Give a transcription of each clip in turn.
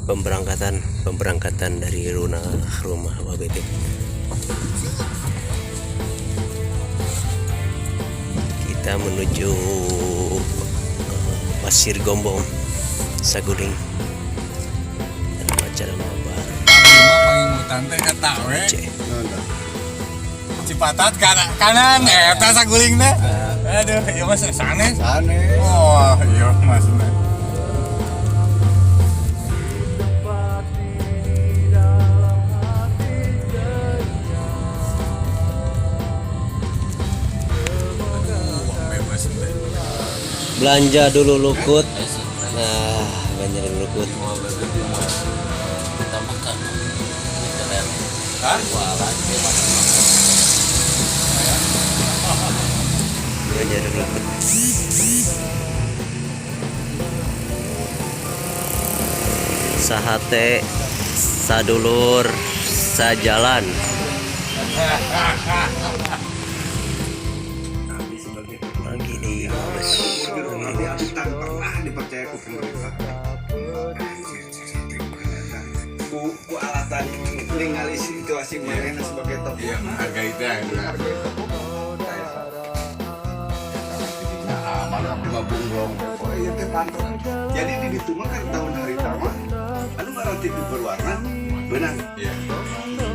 Pemberangkatan pemberangkatan dari rumah rumah Wabebek. Kita menuju Pasir Gombong, Saguling. Dalam acara mabar. Teh we. Cipatat kanan kanan eta saguling teh. Aduh, ieu mah sanes. Sanes. Oh, iya mas. Belanja dulu lukut. Nah, belanja dulu lukut. Belanja dulu lukut. Sahate, sadulur, sajalan. Lagi di bus. Pernah dipercaya ku pemerintah. Ku alatan ningali situasi manehna sebagai tokoh. Iya, menghargai teh. Menghargai tokoh. Aman abdi mah bunglong. Oh iya teh pantau. Jadi di ditu mah kan tahun harita mah anu ngaran TV berwarna beunang. Iya.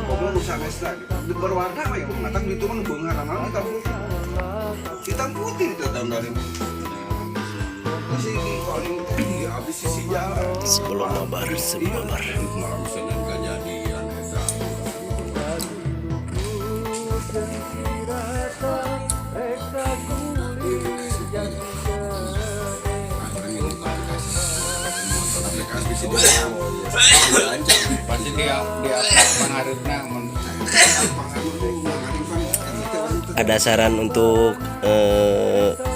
Komo nu sanesna gitu. Berwarna mah ya matak di ditu mah nu beunghar mah hitam putih. Hitam putih itu tahun 2000. Masih di paling di habis sisi jalan. Sebelum mabar, sebelum mabar. Malam Senin kejadian eta. Pasti dia dia pangharepna mun. Ada saran untuk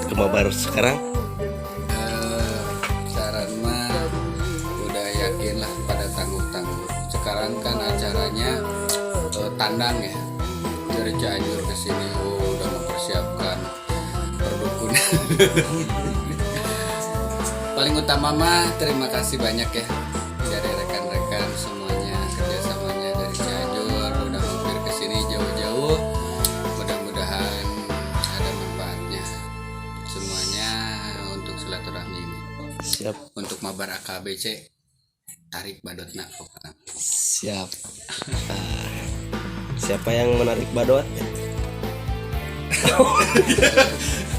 ke mabar sekarang? Saran mah udah yakin lah pada tangguh-tangguh. Sekarang kan acaranya tandang ya dari Cianjur ke sini, oh, udah mempersiapkan perdukunan. Paling utama mah terima kasih banyak ya dari rekan-rekan semuanya, kerjasamanya dari Cianjur udah mampir ke sini jauh-jauh. Mudah-mudahan ada manfaatnya semuanya untuk silaturahmi ini. Siap. Untuk mabar AKBC tarik badotna pokoknya. Siap. Ah, siapa yang menarik badot?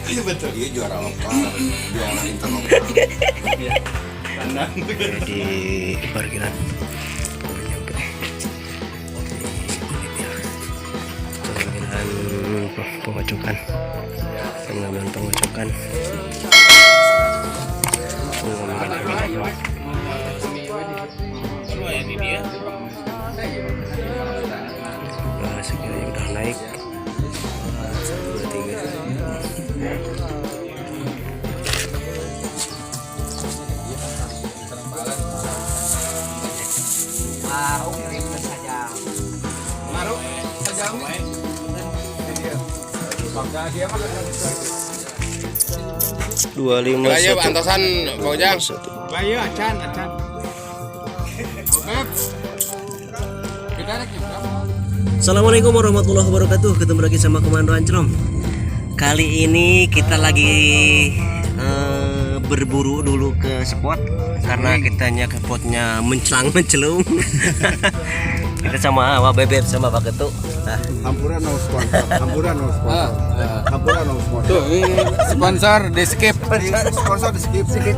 Iya betul. Iya juara lokal, juara interlokal. Di parkiran baru nyampe. Ini dia pengambilan pengocokan, pengambilan pengocokan, pengambilan. Nah, sekiranya udah naik 1, 2, 3. Maru sajam. 2, 5, Ayo 1. antosan Bang Ujang. 1. Bayu acan acan. Oke. Kita rek nyebrang. Assalamualaikum warahmatullahi wabarakatuh. Ketemu lagi sama Komando Anclong. Kali ini kita lagi berburu dulu ke spot karena kitanya ke spotnya mencelang-mencelung. Kita sama Wak Bebek sama Pak Ketu. Nah, Hampura no sponsor, hampura no sponsor. Hampura no sponsor. Tuh, ini sponsor di skip. Sponsor di skip. Skip.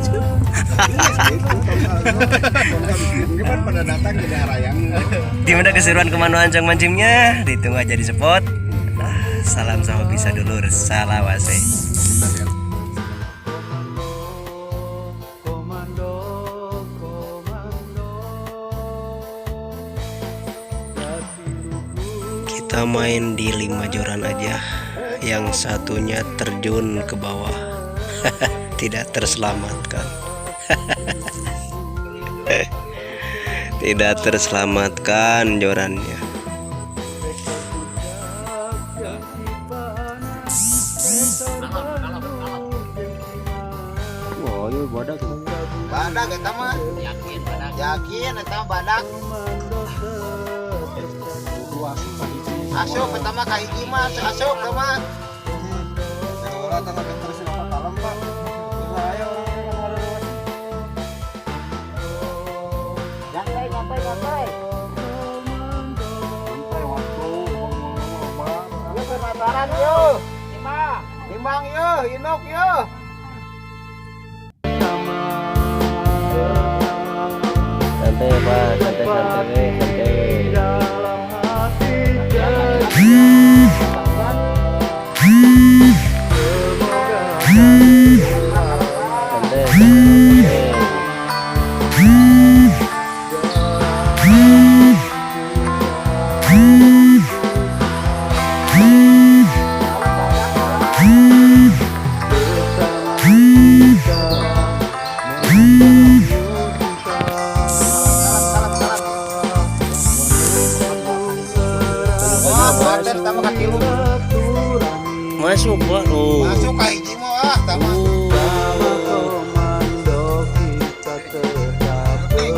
Gimana pada datang jadi arayang. gimana keseruan Komando Anclong mancingnya? Ditunggu aja di spot. Nah, salam sama bisa dulur, salawase. Kita main di 5 joran aja, yang satunya terjun ke bawah. Tidak terselamatkan. Tidak terselamatkan jorannya. Wah, iya badak. Badak eta mah. Yakin badak. Yakin eta badak. Asup pertama ka hiji mah, asup mah. Santai, santai, santai. Yuk penasaran yuk. Timbang. Timbang yuk, inok yuk. Santai Pak, santai santai santai. Santai, santai. Wah, buatan pertama ka tilu. Masuk Pak. Oh. Masuk ka hiji mah ah, tama.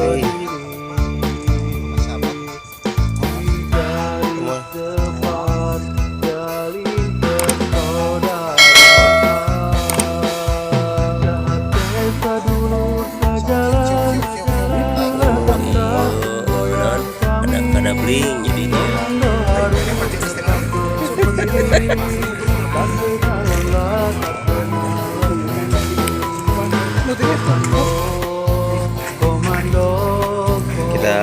Wih. Sahabat. Wah. Oh, ada bling jadinya. Kita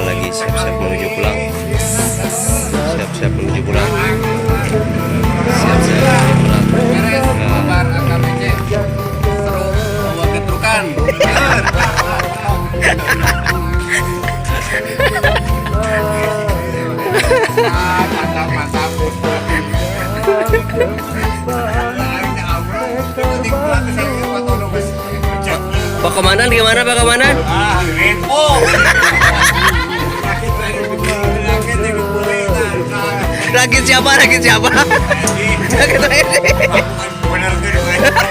lagi siap-siap menuju pulang. Siap-siap menuju pulang. Siap-siap menuju pulang. Beres, kabar AKBC. Seru, bawa getrukan. Mantap, mantap. Pak Komandan gimana Pak Komandan? Ah, oh. Rakit siapa? Rakit siapa? Rakit ini. Bener tuh.